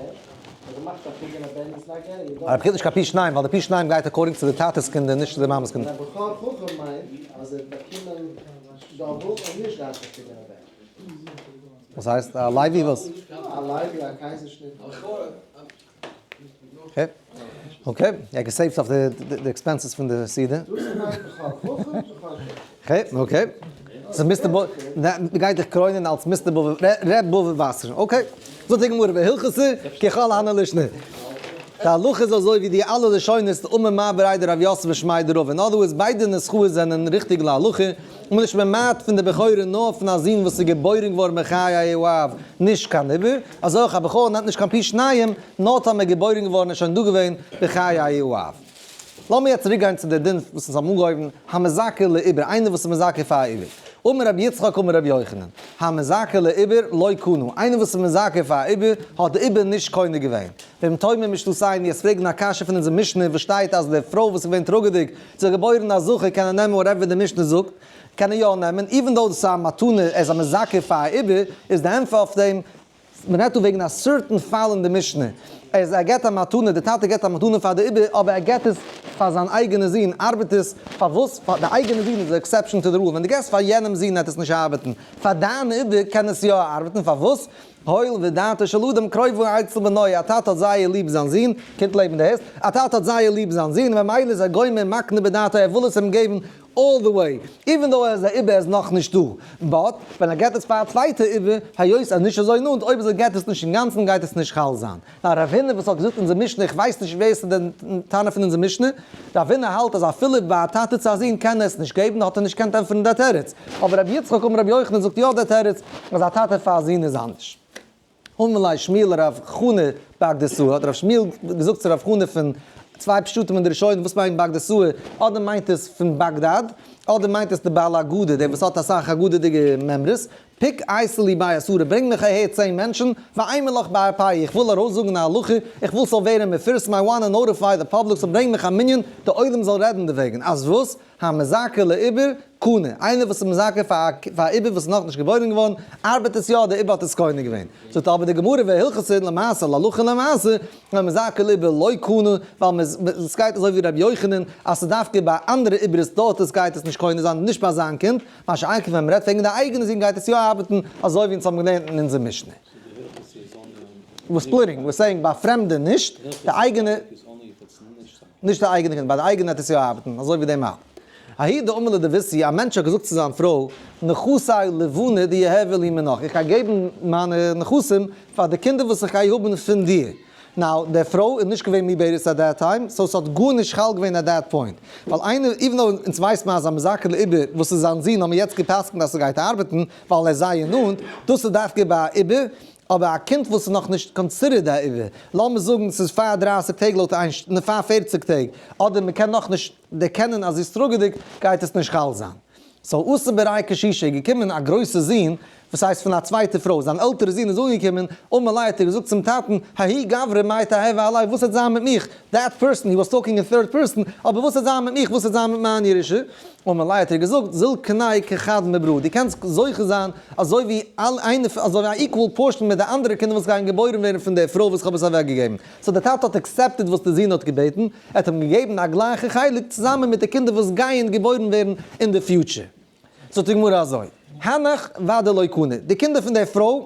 האט געמאכט א פדיון הבן איז not getting it. אבער פריער נישט קיין פי שניים, ווייל די פי שניים גייט according צו די טאטע'ס קינדער נישט צו די מאמע'ס קינדער. און א בכור חכם מיינט אז ער האט באקומען double און נישט געהאט א פדיון הבן. וואס הייסט? א לוי וואס? א לוי א קייזערשניט. Okay. Okay, ער גע save ט אויף די expenses פון די סעודה. דאס מיינט בכור חכם בכור שוטה. Okay, okay. ס'איז Mister בו, מ'גייט דיך קרוינען אלס Mister בובע, ר' בובע וואסער. Okay. זאגט די גמרא, והלכתא ככל הני לישני. די הלכה איז אזוי ווי די אלע לשונות, אמר מר בריה דרב יוסף משמיה דרבא. In other words, ביידע נוסחאות זענען ריכטיג להלכה. און נישט ממעט פון די בכורה נאר פון א זון וואס איז געבוירן געווארן בחיי האב, נישט קיין עיבור, אזוי אויך א בכור נעמט נישט קיין פי שניים נאר טאמער געבוירן געווארן איז שוין דא געווען בחיי האב. לאמיר יעצט צוריק גיין צו די דין וואס אונז האבן אנגעהויבן, המזכה לעיבור, איינער וואס איז מזכה פאר א עיבור. אמר רבי יצחק אמר רבי יוחנן, המזכה לעיבור לא קנה, איינער וואס איז מזכה פאר א עיבור האט די עיבור נישט קונה געווען. ואם תאמר משנתינו, יעצט פרעגן א קשיא פון אונזער משנה וואס שטייט אז די פרוי וואס איז געווען טראגעדיג זי האט געבוירן א זכר קען ער נעמען whatever די משנה זאגט קען ער יא נעמען even though דאס איז א מתנה ער איז א מזכה פאר א עיבור איז די ענטפער אויף דעם מען רעדט דא וועגן א certain פאל אין די משנה אז ער געבט א מתנה די טאטע געבט א מתנה פאר די עיבור אבער ער געבט עס פאר זיין אייגענע זון ארבעט עס פארוואס פאר די אייגענע זון איז די exception to the rule ווען די געבסט פאר יענעם זון וועט עס נישט ארבעטן פאר דיין עיבור קען עס יא ארבעטן פארוואס הואיל ודעתו של אדם קרובה אצל בנו, א טאטע האט זייער ליב זיין זון, קינד לעבן די הערסט? א טאטע האט זייער ליב זיין זון, ממילא איז ער גומר מקנה בדעתו ער וויל עס אים געבן all the way, even though ער איז א עיבור ער איז נאכנישט דא, but ווען ער געט עס פאר א צווייטע עיבור, היות ער איז נישט אזוי נאנט, אויב ער געט עס נישט אינגאנצן גייט עס נישט חל זיין. נאר רב הונא וואס האט געזאגט אונזער משנה, איך ווייס נישט ווער ס'איז די תנא פון אונזער משנה, רב הונא האלט אז אפילו ביי א טאטע צו א זון קען ער עס נישט געבן, האט ער נישט געקענט ענטפערן די תירוץ. אבער רבי יצחק אמר רבי יוחנן זאגט יא די תירוץ, אז א טאטע פאר א זון איז אנדערש. אמר ליה שמואל לרב חנא בגדסאה, האט רב שמואל געזאגט צו רב חנא פון צוויי פשטים אין די ראשונים וואס מיינט בגדסאה, אדער מיינט עס פון באגדאד, אדער מיינט עס די בעל הגדה, דער וואס האט אסאך הגדה'דיגע מימרות, פוק אייתי לי בי עשרה, ברענג מיך אהער 10 מענטשן, ואימא לך בארפאי, איך וויל ארויסזאגן א הלכה, איך וויל ס'זאל ווערן מפורסם, I wanna notify the public, so ברענג מיך א מנין, די עולם זאל רעדן דערוועגן, אז וואס? המזכה לעיבור, קנה, איינער וואס איז מזכה פאר א עיבור וואס איז נאכנישט געבוירן געווארן, ארבעט עס יא, דער עיבור האט עס קונה געווען. זאגט אבער די גמרא והלכתא למעשה, להלכה למעשה, המזכה לעיבור לא קנה, ווייל עס גייט אזוי ווי רבי יוחנן, אז ס'איז דווקא ביי אנדערע עיבור'ס דארט עס גייט עס נישט קונה זיין, נישט ביי זיין קינד, מה שאין כן ווען מ'רעדט וועגן די אייגענע זון גייט עס יא ארבעטן, אזוי ווי אונז האבן געלערנט אין אונזער משנה. We're splitting, we're saying ביי פרעמדע נישט, די אייגענע, נישט די אייגענע קינד, ביי די אייגענע וועט עס יא ארבעטן, אזוי ווי די מאל. ההיא דאמר לדביתהו, א מענטש האט געזאגט צו זיין פרוי, נכסי לבני דיהוו לי מינך, איך גיי געבן מיינע נכסים פאר די קינדער וואס איך גיי האבן פון דיר. Now, די פרוי איז נישט געווען מעוברת at that time, so ס'האט גארנישט חל געווען at that point. ווייל איינער, even though אונז ווייסט מען אז א מזכה לעיבור וואס איז זיין זון האבן מיר יעצט גע'פסק'נט אז ס'גייט ארבעטן ווייל ער איז זייער נאנט, דאס איז דווקא ביי א עיבור, אבער א קינד וואס איז נאכנישט considered א עיבור, לאמיר זאגן ס'איז פאר 30 טעג לויט איין ש, פאר 40 טעג, אדער מ'קען נאכנישט דערקענען אז זי איז טראגעדיג, גייט עס נישט חל זיין. So אתא בריה קשישא איז געקומען א גרויסע זון. וואס הייסט פון א צווייטע פרוי, זיין עלטערע זון איז אנגעקומען, אמר ליה האט ער געזאגט צום טאטן, ההוא גברא מאי תהוי עלי, וואס וועט זיין מיט מיך, that person, he was talking in third person, אבער וואס וועט זיין מיט מיך, וואס וועט זיין מיט מיין ירושה? אמר ליה האט ער געזאגט, זיל קני כחד מבראי, דו קענסט זוכה זיין אזוי ווי איינער, אזוי ווי א equal portion מיט די אנדערע קינדער וואס גייען געבוירן ווערן פון די פרוי וואס איך האב עס אוועקגעגעבן. so דער טאטע האט accepted וואס דער זון האט געבעטן, ער האט אים געגעבן א גלייכע חלק צוזאמען מיט די קינדער וואס גייען געבוירן ווערן אין די future. זאגט די גמרא אזוי, הנך ודאי לא קנו, די קינדער פון דער פרוי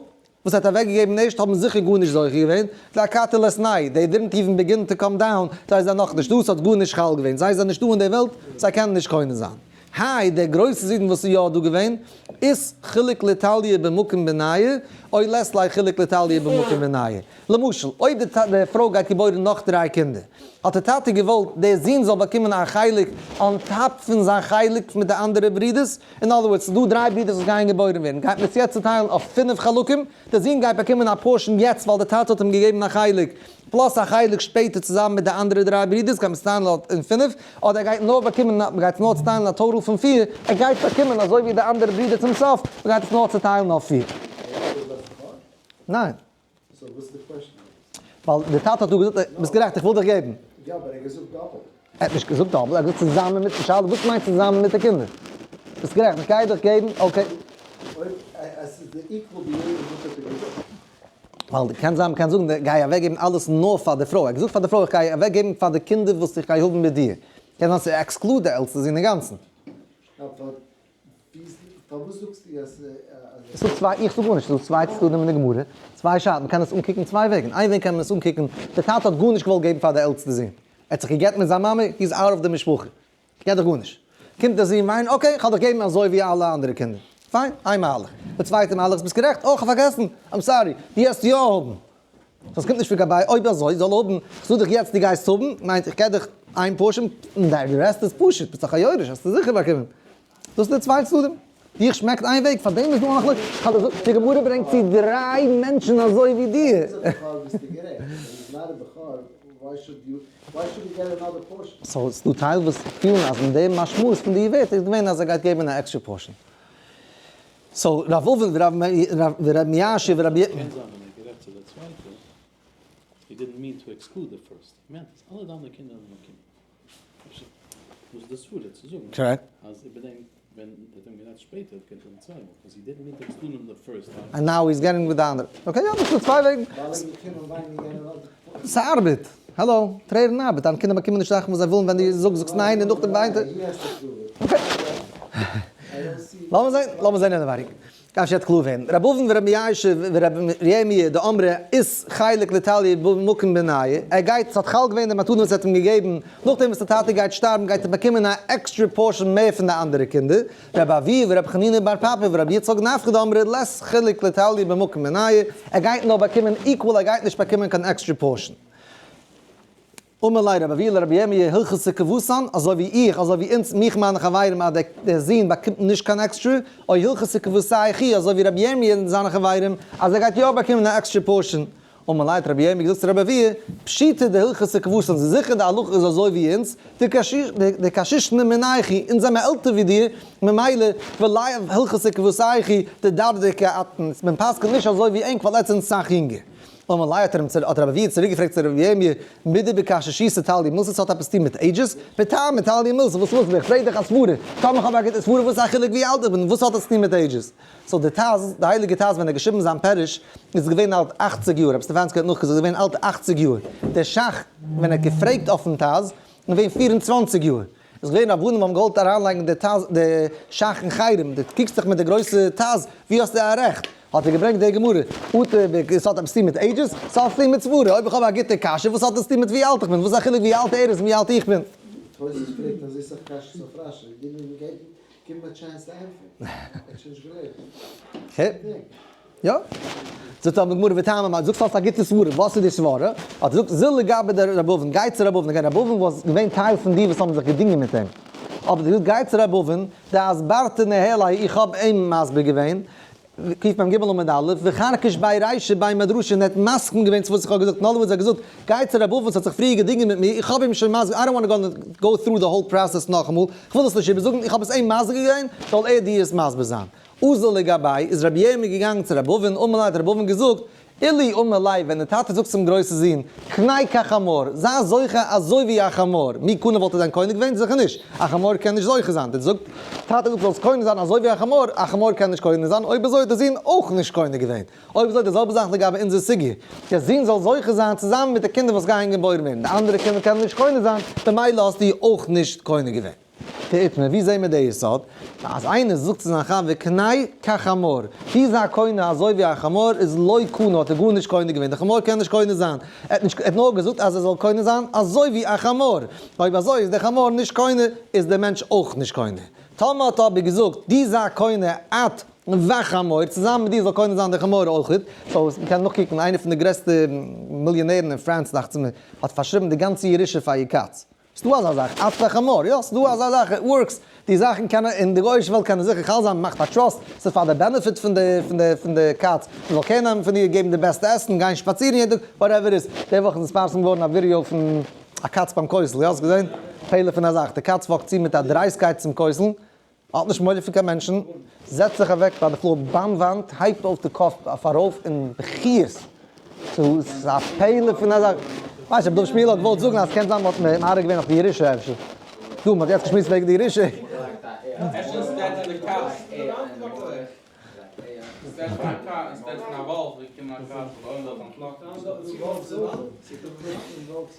וואס ער האט אוועקגעגעבן ערשט האבן זיכער גארנישט זוכה געווען, דאכתי ליתנהו, they didn't even begin to come down, זיי זענען נאכנישט דא, ס'האט גארנישט חל געווען, זיי זענען נישטא אין דער וועלט, זיי קענען נישט קונה זיין. היי, דער גרויסער זון וואס איז יא דא געווען, אית חילוק לתליה במקום בינייהו, או לית ליה חילוק לתליה במקום בינייהו. למשל, אויב די פרוי גייט געבוירן נאך דריי קינדער, האט דער טאטע געוואלט דער זון זאל באקומען א חלק on top פון זיין חלק מיט די אנדערע ברודערס, in other words, ס'איז דא דריי ברודערס וואס גייען געבוירן ווערן, גייט מען עס יעצט צוטיילן אויף פינף חלקים, דער זון גייט באקומען א portion יעצט ווייל דער טאטע האט אים געגעבן א חלק, plus א חלק שפעטער צוזאמען מיט די אנדערע דריי ברודערס, גייט מען עס טיילן אין פינף, אדער ער גייט נאר באקומען, מען גייט עס נאר צוטיילן א total פון פיר, ער גייט באקומען אזוי ווי די אנדערע ברודער צום סוף, מען גייט עס נאר צוטיילן אויף פיר. ניין. so וואס איז די question? ווייל די טאטע האט דא געזאגט, ביסט גערעכט איך וויל דיך געבן. יא אבער ער האט געזאגט דאפלט. ער האט נישט געזאגט דאפלט, ער האט געזאגט צוזאמען מיט, שאלה וואס מיינט צוזאמען מיט די קינדער? ביסט גערעכט איך גיי דיך געבן, okay. אויב עס איז די equal די יעדע וואס האט ער געזאגט. ווייל קען זיין מ'קען זאגן גיי אוועק געבן אלעס נאר פאר די פרוי, ער האט געזאגט פאר די פרוי איך גיי אוועק געבן פאר די קינדער וואס איך גיי האבן מיט דיר, קען זיין ס'איז exclude די עלטסטע זון אינגאנצן. פארוואס זאגסטו אז. עס איז דא צוויי, איך זאג גארנישט, עס איז דא צוויי צדדים אין די גמרא, צוויי שאלות, מען קען עס אנקוקן צוויי וועגן, איין וועג קען מען עס אנקוקן, דער טאטע האט גארנישט געוואלט געבן פאר די עלטסטע זון, ער האט זיך גע'גט מיט זיין מאמע, he is out of די משפחה, איך געב דיך גארנישט. קומט דער זון וויינען, okay, איך האב דיך געגעבן אזוי ווי אלע אנדערע קינדער. פיין, איין מהלך. די צווייטע מהלך איז, ביסט גערעכט, אוי, איך האב פארגעסן, I'm sorry, דו העסט יא האבן. דאס קומט נישט פון גבאי, אויב אזוי זאל האבן, איך זאג דיך יעצט דו גייסט האבן, מיינט איך געב דיך איין portion, און די רעסט איז פשוט, ביסט דאך א יורש, האסטו זיכער באקומען. דאס איז די צוויי צדדים. דיר שמעקט איין וועג, פארדעם איז דא א מחלוקת. כ'האב דיר געזאגט, די גמרא ברענגט צו דריי מענטשן אזוי ווי דיר. so ס'דא טייל וואס פילן אז אין די משמעות פון די ווערטער איז געווען אז ער גייט געבן א extra portion. so רב אבין ורב מיאשא ורב י. קען זיין ווען ער האט גערעדט צו די צווייטע, he didn't mean to exclude the first, he meant אז אלע די אנדערע קינדער זאלן באקומען. אפשר דאס איז די סברה צו זאגן אז איבער דעם ווען ער האט אים גערעדט שפעטער קען זיין צוויי מאל, because he didn't mean to exclude him the first time. And now he's getting with די אנדערע. okay יא דאס איז צוויי וועגן. ס'ארבעט! האלא, טרערן ארבעט, דיינע קינדער באקומען נישט זאכן וואס זיי ווילן ווען דו זאגסט זאגסט ניין און נאכדעם וויינט ער. okay. לאמיר זען, לאמיר זען אינעווייניג. דארף יעצט קלאר ווערן. רב אבין ורב מיאשא ורב ירמי' דאמרי אית חלק לתליה במקום בינייהו, ער גייט, ס'האט חל געווען די מתנה וואס ער האט אים געגעבן, נאכדעם וואס די טאטע גייט שטארבן גייט ער באקומען א extra portion מער פון די אנדערע קינדער, רב אבהו ורב חנינא בר פפא ורב יצחק נפחא דאמרי לית חלק לתליה במקום בינייהו, ער גייט נאר באקומען equal ער גייט נישט באקומען קיין extra portion. אמר ליה רבי אבהו לרבי ירמי' הלכתא כוותן, אזוי ווי איך, אזוי ווי אונז, מיך מיינע חברים אז דער זון באקומט נישט קיין עקסטרע, או הלכתא כוותייכו, אזוי ווי רבי ירמי' און זיינע חברים, אז ער גייט יא באקומען א extra portion. אמר ליה האט רבי ירמי' געזאגט צו רבי אבהו, פשיטא דהלכתא כוותן, ס'איז זיכער די הלכה איז אזוי ווי אונז, דקשישנא מינייכו, אונז זעמער עלטער ווי דיר, ממילא ולאו הלכתא כוותייכו, דדרדקי אתון, מען פסק'נט נישט אזוי ווי ענק ווייל עטס זענט סאך יונגער. אמר ליה האט האט רבי אבהו צוריק געפרעגט צו רבי ירמי' מידי בקשישותא תליא מילתא ס'האט עפעס צוטון מיט ages? בטעמא תליא מילתא וואס ווילסטו איך פרעג דיך א סברה טאמער כ'האב א גוטע סברה וואס איז א חילוק ווי אלט איך בין וואס האט עס צוטון מיט ages? so די ט"ז די הייליגע ט"ז ווען ער האט געשריבן זיין פירוש איז געווען אלט אכציג יאר רבי סטעפאנסקי האט נאכגעזאגט איז געווען אלט אכציג יאר דער ש"ך ווען ער האט געפרעגט אויפן ט"ז איז געווען 24 יאר איז געווען רבנים האבן געוואלט אריינלייגן די ט"ז די ש"ך אין חרם, דו קוקסט זיך מיט די גרויסע ט"ז, ווי האסטו א רעכט? האט ער געברענגט די גמרא, אטע ב עס האט עפעס צו טון מיט ages? עס האט צו טון מיט סברה, אויב איך האב א גוטע קשיא וואס האט עס צו טון מיט ווי אלט איך בין? וואס איז א חילוק ווי אלט ער איז און ווי אלט איך בין? תוס' פרעגט אזוי סאך קשיות אויף רשי, גיב אים גיב אים א chance צו ענטפערן, ער האט שוין נישט געלעבט. יא. זאגט אבער די גמרא וטעמא מאי, זאגסט האסט א גוטע סברה, וואס איז די סברה? האט ער געזאגט זיל לגבי דרב אבין, גיי צו רב אבין, again רב אבין וואס געווען טייל פון די וואס האבן זיך געדינגען מיט אים, אבער די געזאגט גיי צו רב אבין, דאסברתיה ניהליה איך האב אים מסביר געווען, קמ"ג עמוד א', וחרקש בי רישא בי מדרשא און ער האט מסכים געווען צו וואס איך האב געזאגט, in other words ער האט געזאגט גיי צו רב אבין וואס האט זיך פריער געדינגען מיט מיר, איך האב אים שוין מסביר, I don't want to go through the whole process נאכאמאל, איך וויל דאס נישט איבערזאגן, איך האב עס אים מסביר געווען, זאל ער דיר עס מסביר זיין. אזל לגביה, איז רבי ירמי' געגאנגען צו רבי אבין, אמר ליה האט רבי אבין געזאגט, אילו אמר ליה, ווען דער טאטע זאגט צום גרויסן זון, קנה כחמור, זיי זוכה אזוי ווי א חמור, מי קנה וואלט ער דען קונה געווען? זיכער נישט, א חמור קען נישט זוכה זיין, דער זאגט, טאטע זאגט זאלסט קונה זיין אזוי ווי א חמור, א חמור קען נישט קונה זיין, אויב אזוי האט דער זון אויך נישט קונה געווען. אויב אזוי די זעלבע זאך לגבי אונזער סוגיא, דער זון זאל זוכה זיין צוזאמען מיט די קינדער וואס גייען געבוירן ווערן, די אנדערע קינדער קענען נישט קונה זיין, במילא האסטו אויך נישט קונה געווען. ואיתמר, ווי זעהן מיר די יסוד? אז איינער זאגט צו זיין חבר קנה כחמור, דו זיי קונה אזוי ווי א חמור, איז לא קנה האט ער גארנישט קונה געווען, די חמור קען נישט קונה זיין, ער האט נישט, ער האט נאר געזאגט אז ער זאל קונה זיין אזוי ווי א חמור, אויב אזוי איז דער חמור נישט קונה, איז דער מענטש אויך נישט קונה. טאמער האט אבער געזאגט דו זיי קונה את וחמור, צוזאמען מיט דיר זאל קונה זיין דער חמור אויכעט, so מ'קען נאכקוקן איינער פון די גרעסטע מיליאנערן אין פראנץ דאכט זיך מיר האט פארשריבן די גאנצע ירושה פאר איר קאץ. ס'דא אזא זאך, את וחמור, יא ס'דא אזא זאך, it works, די זאכן קענען אין די גוי'אישע וועלט קענען זיכער חל זיין, מ'מאכט א trust, ס'איז פאר די benefit פון די פון די פון די קאץ, מ'זאל קעיר נעמען פון איר, געבן די בעסטע עסן, גיין שפאצירן יעדן טאג, whatever איז. די וואך איז נתפרסם געווארן א ווידעא פון א קאץ ביים כותל, יא האסט געזען? פלא פון א זאך, די קאץ walk ט צו מיט א דרייסטקייט צום כותל, האט נישט מורא פון קיין מענטשן, זעצט זיך אוועק ביי די floor ביים וואנט, הייבט אויף די קאפ אויף ארויף און בכיות, ס'איז א פלא פון א זאך, כ'ווייס נישט, רבי דוד שמיעל האט געוואלט זאגן אז קען זיין מ'האט מערער געווען אויף די ירושה אפשר, דא מ'האט יעצט געשמועסט וועגן די ירושה.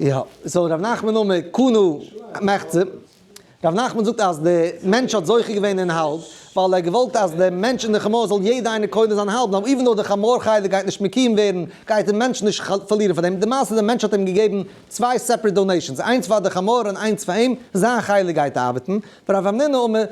יא, so ר' נחמן אמר קנה מחצה. ר' נחמן זאגט אז די מענטש האט זוכה געווען אין האלב, ווייל ער האט געוואלט אז די מענטש און די חמור זאל יעדע איינער קונה זיין האלב, נאר even though די חמור חלק גייט נישט מקוים ווערן, גייט די מענטש נישט פארלירן פאר דעם, די מעשה די מענטש האט אים געגעבן צוויי separate donations, איינס פאר די חמור און איינס פאר אים, זיין חלק גייט ארבעטן, ורב המנונא אמר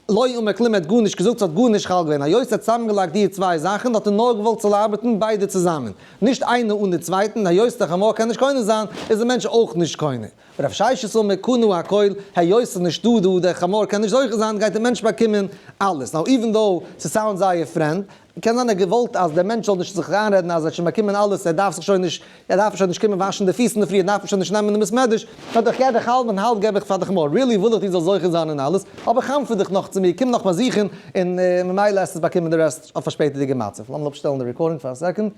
לא אמר כלום ער האט גארנישט געזאגט ס'האט גארנישט חל געווען, היות ער האט צוזאמגעלייגט די צוויי זאכן האט ער נאר געוואלט ס'זאל ארבעטן ביידע צוזאמען, נישט איינער אן די צווייטן, היות די חמור קען נישט קונה זיין, איז די מענטש אויך נישט קונה. רב ששת אמר קנה הכל, היות ס'איז נישטא דא, דער חמור קען נישט זוכה זיין, גייט דער מענטש באקומען אלעס. now even though ס' sound זייער פרעמד, קען זיין ער האט געוואלט אז דער מענטש זאל נישט זיך איינרעדן אז ער האט שוין באקומען אלעס, ער דארף זיך שוין נישט, ער דארף שוין נישט קומען וואשן די פיס אינדערפרי, ער דארף שוין נישט נעמען אין בית מדרש, נאר איך געב דיך האלב און האלב געב איך פאר די חמור, really וויל איך דו זאלסט זוכה זיין אין אלעס, אבער חנפ'ע דיך נאך צו מיר, קום נאך באזוכן, און ממילא עסטו עס באקומען די rest אויף א שפעטערדיגע מצב. לאמיר אפשטעלן די recording פאר א second.